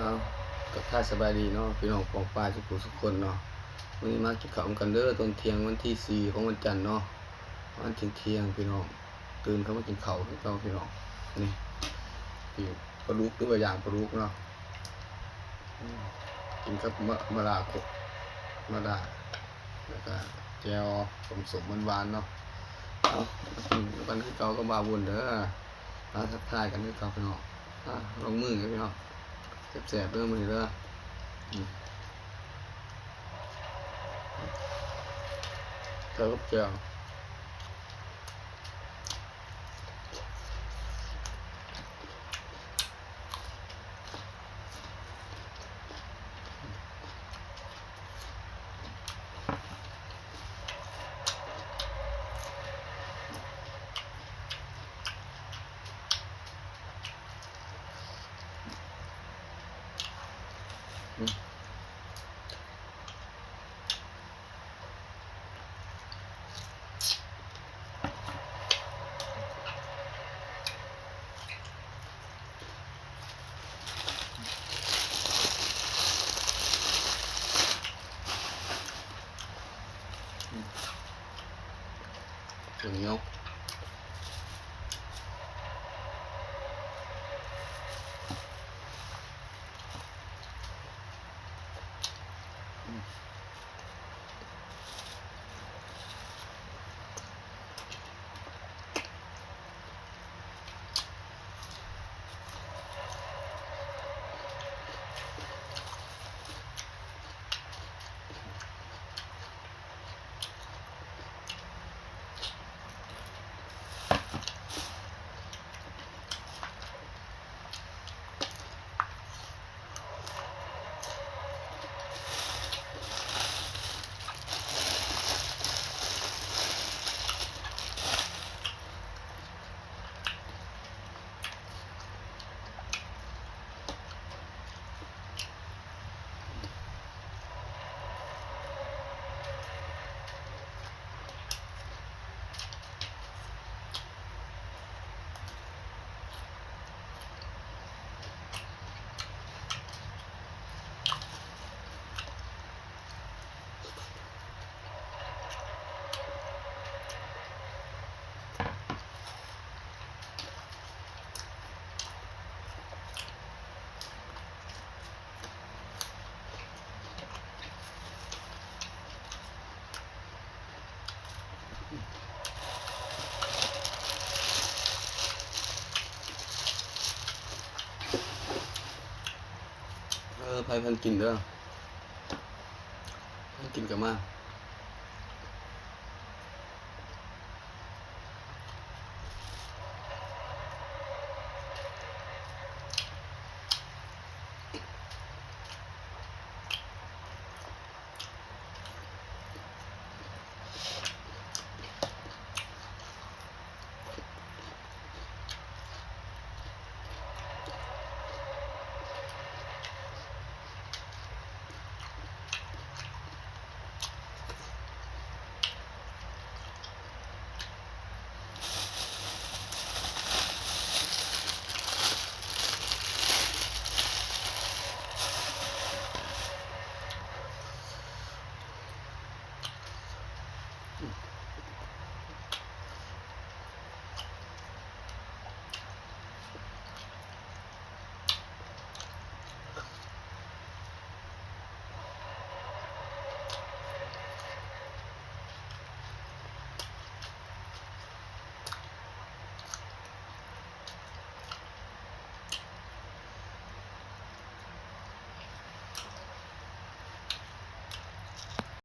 ເອົາ ທັກທາຍສະບາຍດີເນາະ ພີ່ນ້ອງປ້ອງປາຍສຸກຜູ້ສຸກຄົນເນາະ. ມື້ນີ້ມາກິນເຂົ້ານຳກັນເດີ ຕອນທ່ຽງວັນທີສີ່ຂອງວັນຈັນເນາະ ປະມານທ່ຽງໆ ພີ່ນ້ອງ ຕື່ນເຂົ້າມາກິນເຂົ້າຄືເກົ່າ ພີ່ນ້ອງ. ນີ້ ປີ້ງປາດຸກ ຫຼືວ່າຍ່າງປາດຸກເນາະ ອືມ ກິນກັບມາ ມາລາໂຄ ມາລາ ແລ້ວກະແຈ່ວສົ້ມໆ ຫວານໆ ເນາະ. ເອົາ ກິນນຳກັນຄືເກົ່າກັບບ່າວບຸນເດີ. ມາທັກທາຍກັນຄືເກົ່າ ພີ່ນ້ອງ. ອາ ລົງມືກັນ ພີ່ນ້ອງ ແຊບໆ ເດີມື້ນີ້ເດີ. ອືມ ເຂົ້າກັບແຈ່ວ. ເຂົ້າໜຽວ. ເອີ ໃຜ ໃຜກິນເດີ ໃຜກິນກະມາ.